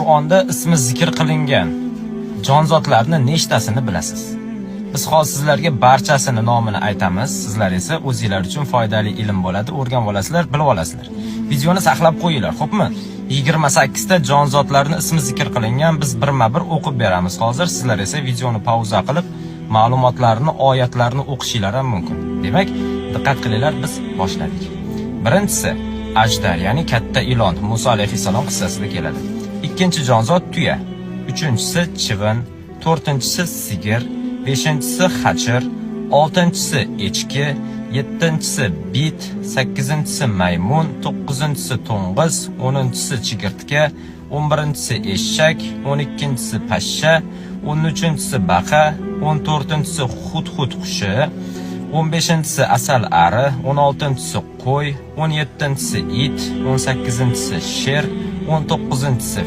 Qur'onda ismi zikr qilingan jonzotlarni nechtasini bilasiz? Biz hozir sizlarga barchasini nomini aytamiz. Sizlar esa o'zinglar uchun foydali ilm bo'ladi, o'rganib olasizlar, bilib olasizlar. Videoni saqlab qo'yinglar, xo'pmi? 28 ta jonzotlarni ismi zikr qilingan, biz birma-bir o'qib beramiz hozir. Sizlar esa videoni pauza qilib, ma'lumotlarni, oyatlarni o'qishinglar ham mumkin. Demak, diqqat qilinglar, biz boshladik. Birinchisi ajdar, ya'ni katta ilon, Musa alayhissalom qissasida keladi. Ikkinchi jonzot tuya, uchinchisi chivin, to'rtinchisi sigir, beshinchisi xachir, oltinchisi echki, yettinchisi bit, sakkizinchisi maymun, to'qqizinchisi to'ng'iz, 10-inchisi chigirtka, 11-inchisi eshak, 12-inchisi pashsha, 13-inchisi baqa, 14-inchisi hudhud qushi, 15-inchisi asal ari, 16-inchisi qo'y, 17-inchisi it, 18-inchisi sher, 19-inchisi